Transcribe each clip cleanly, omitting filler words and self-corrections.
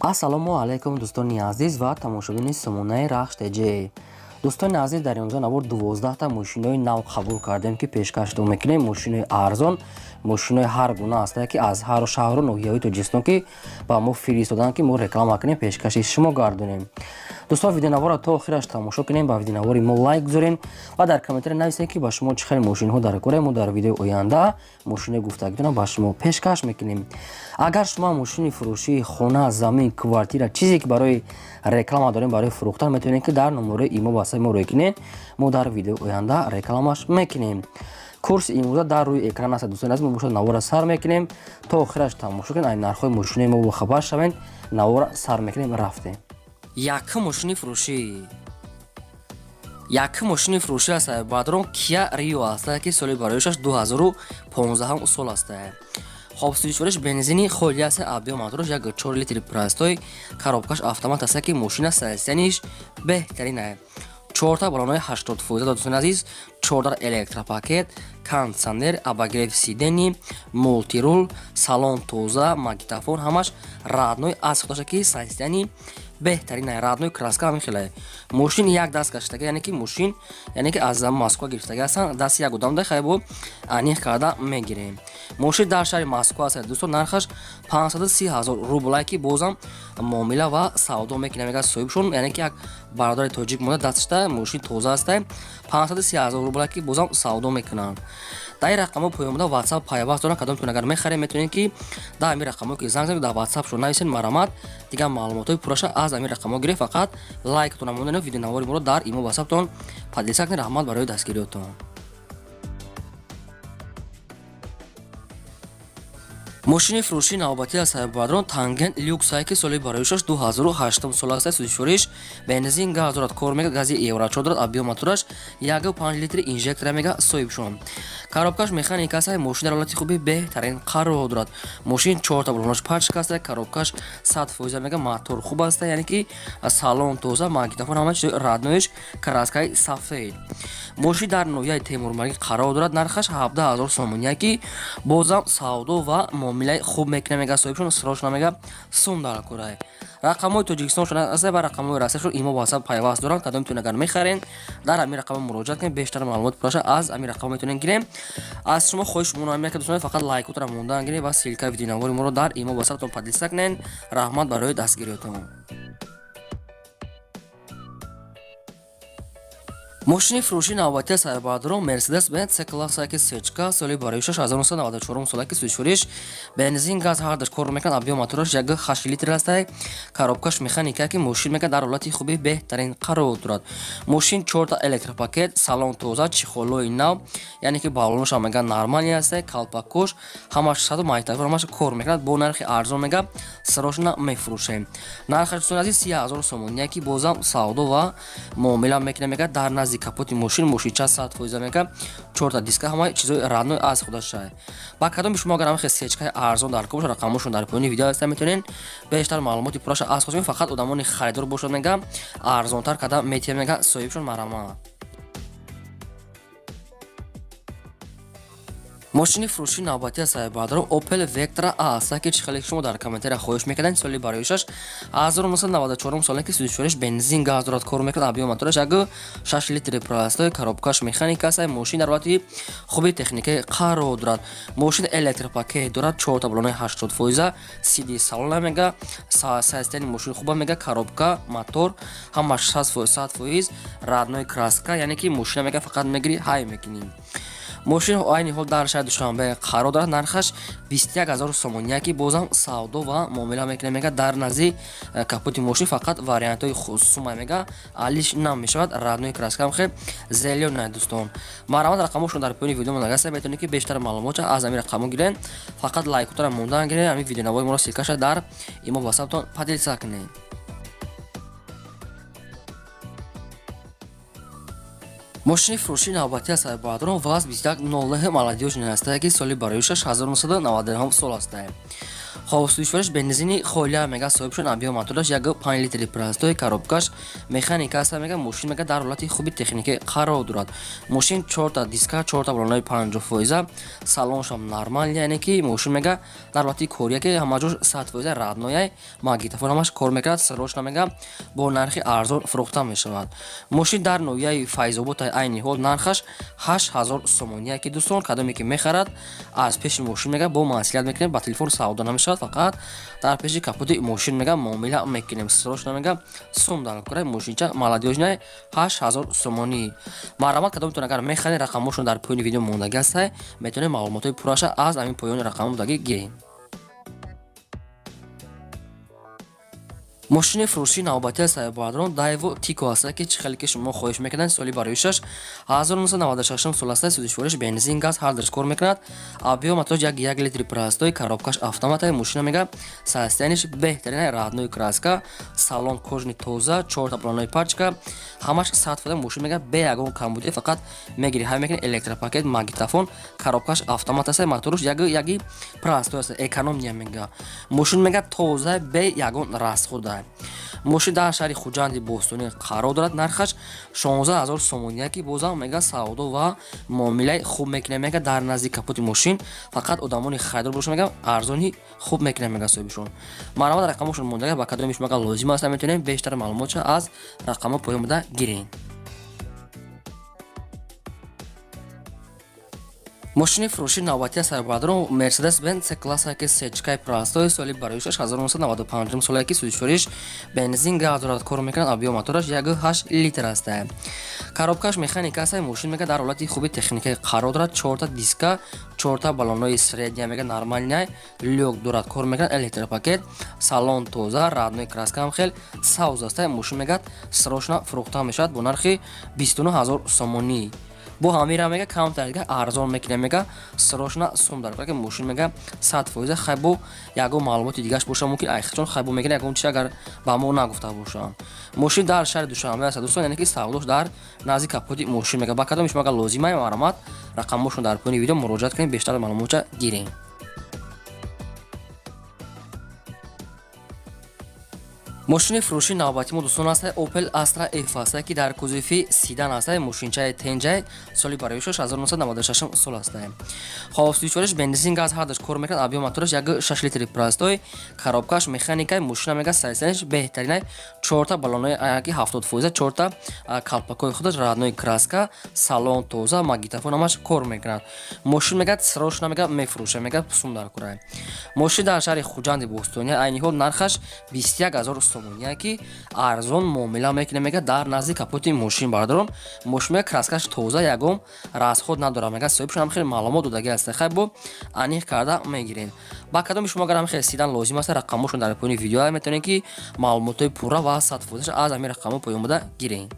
Ассалому алайкум, дӯстони азиз ва тамошобини сомонаи Рахш ТЖ. Дӯстони азиз, дар имрӯза навор 12та мошинои нав қабул кардем, ки пешкаштон мекунем. Мошинои арзон, мошинои ҳар гуна ҳастае, ки аз ҳар шаҳру ноҳияҳои Тоҷикистон ки ба мо фиристоданд, ки мо реклама кунем, пешкаши шумо гардонем. Дӯстон, видеонаворро то охираш тамошо кунем, ба видеонавори мо лайк гузорем ва дар комментария нависем, ки ба шумо чӣ хел мошинҳо дар кора. Мо дар видеои оянда мошинои гуфтагитонро ба шумо пешкаш мекунем. Агар шумо мошини фурӯшии хона, замин, квартира, чизе ки барои реклама дорем, барои фурӯхтан, метавонед, ки дар номерои имо васаи мо рӯй кунед. Мо дар видеои оянда рекламаш мекунем. Курси имрӯза дар рӯи экран аст. Дӯстони азиз, мо бошад навора сар мекунем, то охираш тамошо кунед, ай нархҳои мошинои мо бохабар шавед. Навора сар мекунем, рафтем. Якум мошини фурӯшӣ, якум мошини фурӯшӣ аст, бадрон, Кия Рио аст, ки соли бароишаш 2015 сол аст. Хоб, сӯзишвориш бензини холӣ аст, объём мотораш 1,4 литри простой, коробкаш автомат аст, ки мошина состояниш беҳтарин аст. Чорта балонои 80%, дӯстони азиз, чордар электропакет, кондитсионер, обогрев сидений, мультируль, салон тоза, магнитофон, ҳамаш родной аз худаша, ки состояни беҳтарин, родной краска ҳамин хеле. Мошин як даст гаштага, яъне ки мошин, яъне ки аз Москва гирифтага ҳастанд, дасти як одам да хайбо аниқ карда мегирем. Мошин дар шаҳри Москва аст, дӯстон, нархаш 530 ҳазор рублае, ки бозам муомила ва савдо мекунам, мега соҳибшон, яъне ки як бародари тоҷик монда дасташда, мошин тоза аст, 530 ҳазор рублае, ки бозам савдо мекунанд. Дар ин рақамҳо поёнбуда WhatsApp пайваст доранд. Кадомтон агар мехарем, метавонед, ки дар ҳамин рақамҳо ки занг занед, дар WhatsApp-шон нависед, марамат, дигар маълумотҳои пурраша аз ҳамин рақамҳо гиред. Фақат лайктон монданед, видеонавори моро дар имо WhatsApp-тон поделиться кунед. Раҳмат барои дастгириётон. Мошини фурӯшии навбатӣ аз Сайбадрон Тангент люксае, ки соли бароишаш 2008 сол аст. Сӯзишвориш бензин, газ дорад, кор мега, гази евро 4 дорад, объём мотораш 1,5 литри инжектора, мега соҳибшон. Коробкаш механика аст, мошин дар ҳолати хуби беҳтарин қарор дорад. Мошин чорта балонаш пачка аст, коробкаш 100%, мега, мотор хуб аст, яъне ки салон тоза, магнитофон, ҳама чиз родноиш, краскаи сафед. Мошин дар ноҳияи Темурмалик қарор дорад, нархаш 17 000 сомония, ки бозам савдо ва муомилаи хуб мекунад, мега соҳибшон, срочно, мега, сум дар курай. Рақамҳои Тоҷикистон шуда ва рақамҳои Россияшон имо WhatsApp пайваст доранд. Кадомтон агар мехарен, дар ҳамин рақамҳо муроҷиат кунед, бештар маълумот пурраша аз ҳамин рақамҳо метавонед гирем. Аз шумо хоҳиш муноам, ки дӯстон, фақат лайкотро мондан гиред ва ссылкаи видеонавори моро дар имо WhatsApp-тон поделиться кунед. Раҳмат барои дастгириётон. Мошини фурӯшии навбатии Сайбадрон Мерседес Бенц С класса, ки сечка, соли бароишаш 1994 сола, ки сӯзишвориш бензин, газ ҳардаш кор мекунад, объём мотораш 1,8 литр аст, коробкаш механика, ки мошин, мека, дар ҳолати хуби беҳтарин қарор дорад. Мошин чорта электропакет, салон тоза, чехолои нав, яъне ки балонашам, мега, нормальный аст, калпакош ҳамаш саду, магнитофон ҳамаш кор мекунад. Бо нархи арзон, мега, срочно мефурӯшем. Нархаш, дӯстони азиз, 30 000 сомония, ки бозам савдо ва муомила мекунем, мега. Дар назди капоти мошин мошинча 100%, мега, чорта диска, ҳамаи чизои родной аз худаша. Ба кадоми шумо агар ҳамахе сечкаи арзон дар кор бошад, рақамҳошон дар поёни видео ҳаста, метавонед бештар маълумоти пурраша аз худ. Фақат одамони харидор бошад, мега, арзонтар карда метиҳем, мега соҳибшон, марҳамат. Мошини фурӯшии навбатии Сайбадро Opel Vectra A аст, ки чӣ хеле шумо дар комментария хоҳиш мекардед. Соли бароишаш 1994 соле, ки сӯзишвориш бензин, газ дорад, кор мекунад, объём мотораш 1,6 литри простой, коробкаш механика аст. Мошин дар ҳолати хуби техникаи қарор дорад. Мошин электропакет дорад, чорта балонаи 80%, сиди салона, мега, состояни мошин хуба, мега, коробка, мотор ҳамаш 100% родной краска, яъне ки мошина, мега, фақат мегирӣ, ҳай мекунӣ. Мошин айни ҳол дар шаҳри Душанбе қарор дорад, нархаш 21 000 сомония, ки бозам савдо ва муомила мекунад, мега. Дар назди капоти мошин фақат вариантҳои сума, мега, алиш намешавад, родной краскам хе зелёная. Дӯстон, марҳамат, рақамҳошон дар поёни видео монагаста, метавонед, ки бештар маълумота аз ҳамин рақамҳо гиред. Фақат лайкотара мондан гиред, ҳамин видеонавои моро ссылкаша дар имо WhatsApp-тон поделиться кунед. Мошини фурӯшии навбатии Сайбадрон ВАЗ 2109 молодёжный ҳастае, ки соли бароишаш 1999 сол ҳастае. Хоб, сӯзишвориш бензини холия мега, соҳибшон объём мотораш 1,5 литри простой, коробкаш механика аста мега. Мошин мега дар ҳолати хуби техникӣ қарор дорад. Мошин чорта диска, чорта баллонаи 50%, салоншам нормал, яъне ки мошин мега дар ҳолати кория, ки ҳамаҷош 100% родной, магнитофон ҳамаш кор мекунад. Срочно мега бо нархи арзон фурӯхта мешавад. Мошин дар ноҳияи Файзобод, айни ҳол нархаш 8000 сомония, ки дӯстон, кадоме ки мехарад, аз пеши мошин мега бо маслиҳат мекунем. Ба телефон савдо намешавад, фақат дар пеши капоти мошин мега муомила мекунем. Срочно мега сум дар кора. Мошинча молодёжный, 8000 сомонӣ. Марҳамат, кадомтон агар мехаред, рақамҳошон дар поёни видео мондагӣ ҳастай, метавонед маълумотҳои пурраша аз ҳамин поёни рақамҳо будагӣ гиред. Мошини фурӯшии навбатии сайёбарон Дайво Тико аста, ки чӣ хеле ки шумо хоҳиш мекарданд. Соли бароишаш 1996 сол аста, сӯзишвориш бензин, газ ҳардаш кор мекунад, объём мотор 1,1 литри простой, коробкаш автомата. Мошина мега состояниш беҳтарина, родной краска, салон кожаный тоза, чорта баллонои пачка, ҳамаш 100%. Мошин мега бе ягон камбудӣ, фақат мегири ҳай мекунӣ. Электропакет, магнитофон, коробкаш автомат аста, моторуш яги простой аста, экономия мега. Мошин мега тоза, бе ягон расхода. Мошин дар шаҳри Хуҷанди бостонӣ қарор дорад, нархаш 16 000 сомония, ки бозам мега савдо ва муомилаи хуб мекунем мега. Дар назди капоти мошин фақат одамони харидор боша, мега арзони хуб мекунем мега соҳибшон. Марҳамат, рақамошон мондага. Ба кадоми шумо агар лозим аст, метавонем бештар маълумотша аз рақамҳо поён буда гирем. Мошини фурӯшии навбатии сайёбарон Мерседес Бенз С класса, ки сечкаи простой, соли бароишаш 1995 соле, ки сӯзишвориш бензин, газ дорад, кор мекунад, объём мотораш 1,8 литр аст, коробкаш механика аст. Мошин мега дар ҳолати хуби техникаи қарор дорад, чорта диска, чорта баллонои средняя мега нормальная, люк дорад, кор мекунад, электропакет, салон тоза, родной краска ҳам хел савз аст. Мошин мегӯяд срочно фурӯхта мешавад бо нархи 29 000 сомонӣ. Бо ҳамира мега камтар дига арзон мекунем мега. Срочно сум дар ки мошин мега 100%. Хай, бо ягон маълумоти дигаш боша, мумкин айхчон хайбо мекунем, ягон чи агар ба мо нагуфта бошанд. Мошин дар шаҳри Душанбе аст, дӯстон, яъне ки савдош дар назди капоти мошин мега. Ба кадоми шумо агар лозима, марҳамат, рақамҳошон дар поёни видео, муроҷиат кунед, бештар маълумотча гирем. Мошини фурӯшии навбати мо, дӯстон, аста Opel Astra F аста, ки дар кузови седан аста. Мошинчаи тенҷай, соли бароишаш 1996 сол аста. Хоб, сӯзишвориш бензин, газ ҳардаш кор мекунад, объём мотораш 1,6 литри простой, коробкаш механикай. Мошина мега состояниш беҳтаринай, чорта баллонои ки 70%, чорта калпакои худаш родной краска, салон тоза, магнитофон ҳамаш кор мекунад. Мошин мега срочно мега мефурӯша мега, сум дар курай. Мошин дар шаҳри Хуҷанди бостонӣ, айни ҳол нархаш 21 000 сомония, ки арзон муомила мекунем мега дар назди капоти мошин. Бардорон, мошин мега краскаш тоза, ягон расход надорад мега, соҳибшон ҳам хеле маълумот додагӣ аст. Хай, бо аниқ карда мегирем. Ба кадоми шумо агар ҳам хеле седан лозим аст, рақамҳошон дар поёни видео, метавонед ки маълумотҳои пурра ва 100%-ша аз ҳамин рақамҳо поён буда гирем.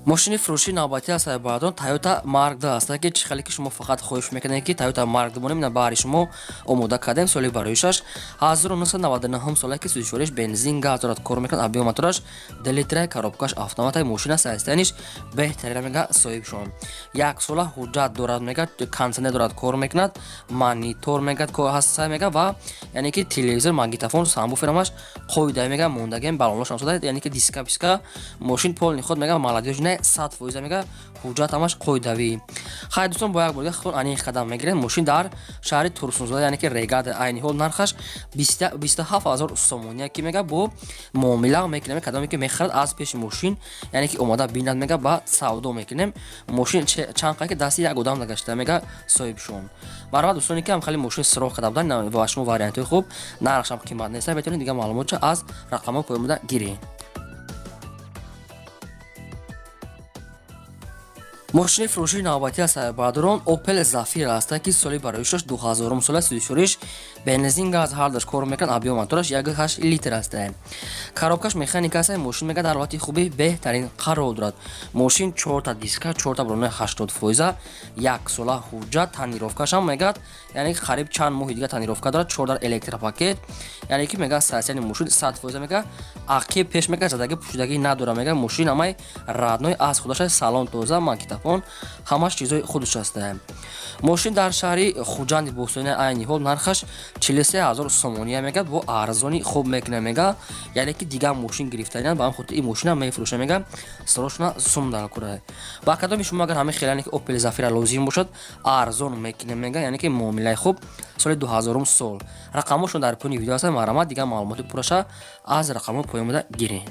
Мошини фурӯшии навбатӣ аст, бардон, Toyota Mark II аст, ки чӣ хеле ки шумо фақат хоҳиш мекардем, ки Toyota Mark II монем, баҳри шумо омода кардем. Соли бароишаш 1999 соле, ки сӯзишвориш бензин, газ дорад, кор мекунад, объём мотораш 2 литра, коробкаш автомата. Мошина состояниш беҳтарина мега соҳибшон. Як сола ҳуҷҷат дорад мега, кондиционер дорад, кор мекунад, монитор мега ҳаста мега ва яъне ки телевизор, магнитофон, сабвуфер ҳамаш қоида мега мондагем, баллоношам сода, яъне ки диска писка, мошин полный ход мега, молодёжный, 100% мега, ҳуҷҷат ҳамаш қоидавӣ. Хай, дӯстон, бо як бор дига худтон аниқ қадам мегиред. Мошин дар шаҳри Турсунзода, яъне ки Регар, айни ҳол нархаш 27 000 сомония, ки мега бо муомила мекунем. Кадоме ки мехарад, аз пеши мошин, яъне ки омода бинад мега, ба савдо мекунем. Мошин чанд қа ки дасти як одам нагашта мега соҳибшон. Марҳамат, дӯстоне ки ҳам хеле мошин сироғ карда буданд, ва шумо вариантҳои хуб, нархшам қимат нест, метавонед дига маълумотча аз рақамҳо поён буда гиред. Мошини фурӯшии навбатӣ аст, баъдурон, Opel Zafira аст, ки соли бароишаш 2000 сола, сӯзишвориш бензин, газ ҳардаш кор мекунад, объём мотораш 1,8 литр аст, коробкаш механика аст. Мошин мега дар ҳолати хуби беҳтарин қарор дорад. Мошин чорта диска, чорта баллонои 80%, як сола ҳуҷҷат, тонировкашам мегӯяд, яъне қариб чанд моҳи дига тонировка дорад, чордар электропакет, Яъне ки мега состояни мошин 100% мега, ақиб пеш мега задаги пӯшидагӣ надора, мега мошин ҳамаи родной аз худаша, салон тоза, магнитофон, ҳамаш чизои худаш аста. Мошин дар шаҳри Хуҷанди бостонӣ, айни ҳол нархаш 43 000 сомония мега, бо арзони хуб мекуна мега, яъне ки дигар мошин гирифтаниан, ба ҳам хотир ин мошинам мефурӯша мега, срочно сум дар кура. Ба кадоми шумо агар ҳамин хел, яъне ки Опел Зафира лозим бошад, арзон мекунем мега, яъне ки муомилаи хуб, соли 2000 сол. Рақамошон дар поёни видео ҳастанд, марҳамат, дигар маълумоти пурраша аз рақамҳо поён буда гирем.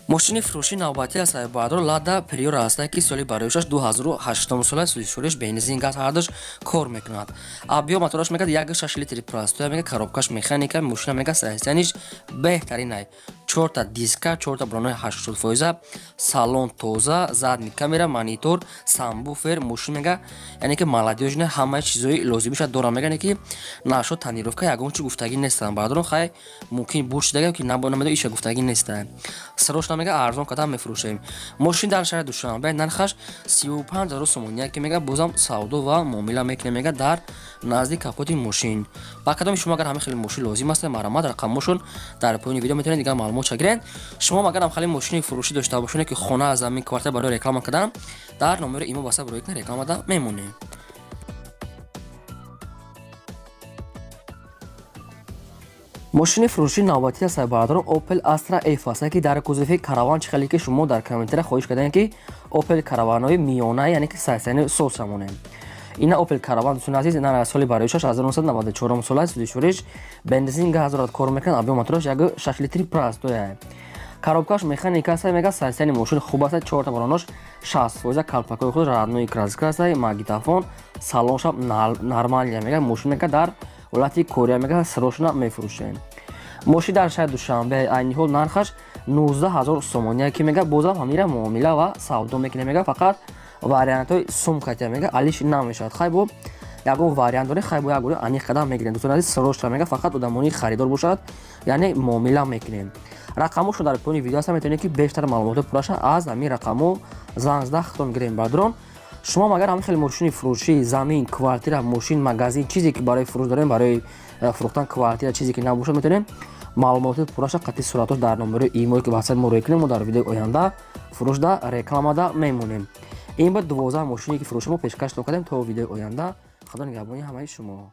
Мошини фурӯши навбатӣ аст, баъдро Лада Приора аст, ки соли бароишаш 2008 сола, сӯзишвориш бензин, газ ҳардуш кор мекунад. Объём мотораш мегад 1,6 литри простой мега, коробкаш механика, мошина мега состояниш беҳтаринай. Чорта диска, чорта балонои 80%, салон тоза, задний камера, монитор, сабвуфер, мошин мега, яъне ки молодёжный, ҳамаи чизои лозимиша дора мега, яъне ки нашо тонировка ягон чи гуфтагӣ нестанд. Баъдон хай мумкин буд шидага ки набонамеда, иша гуфтагӣ нестанд. Срочно мега арзон када мефурӯшем. Мошин дар шаҳри Душанбе, нархаш 35 000 сомония ки мега, бозам савдо ва муомила мекунем мега дар назди капоти мошин. Ба кадоми шумо агар ҳамин хеле мошин лозим аст, марҳамат, рақамошон дар поёни видео, метавонед дигар маълумот гирен. Шумо агар ҳам хеле мошини фурӯшӣ дошта бошед, ки хона, замин, квартира барои реклама кардан, дар номери имо ватсап рӯй кунед, рекламада мемонем. Мошини фурӯшии навбатӣ аст, бародарон, Opel Astra F аст, ки дар кузови Караван. Чӣ хеле ки шумо дар комментария хоҳиш кардем, ки Opel Караванҳои миёна, яъне ки состояни соз шамонем. Ина Opel Караван, дӯстони азиз, ина соли бароишаш 1994 сола, сӯзишвориш бензин, газ дорад, кор мекунад, объём мотораш 1,6 литри простой, коробкаш механика аст мега, состояни мошин хуб аст, чорта балонош 60%, калпакои худ родной, краска аст, магнитофон, салоншам нормальный мега, мошин мега дар ҳолати кория мега, срочно мефурӯшем. Мошин дар шаҳри Душанбе, айни ҳол нархаш 19 000 сомония ки мега, бозам ҳамира муомила ва савдо мекунем мега, фақат вариантҳои сумкатия мега, алиш намешавад. Хай бо ягон вариант дорем, хай бо як гурӯ аниқ қадам мегирем. Дӯстони азиз, срочно мега, фақат одамони харидор бошад, яъне муомила мекунем. Рақамҳошон дар поёни видео ҳастанд, метавонед ки бештар маълумоти пурраша аз ҳамин рақамҳо занг зада худтон гирем. Бародарон, шумо агар ҳамин хеле мошини фурӯшӣ, замин, квартира, мошин, магазин, чизе ки барои фурӯш дорем, барои фурӯхтан квартира, чизе ки набошад, метавонем маълумоти пурраша қатъи суратош дар номерои имое ки ватсап мо рӯй кунем, мо дар видеои оянда фурӯшда рекламада мемонем. Ин буд 12 мошине ки фурӯши мо пешкаштон кардем. То видеои оянда, худо нигаҳбони ҳамаи шумо.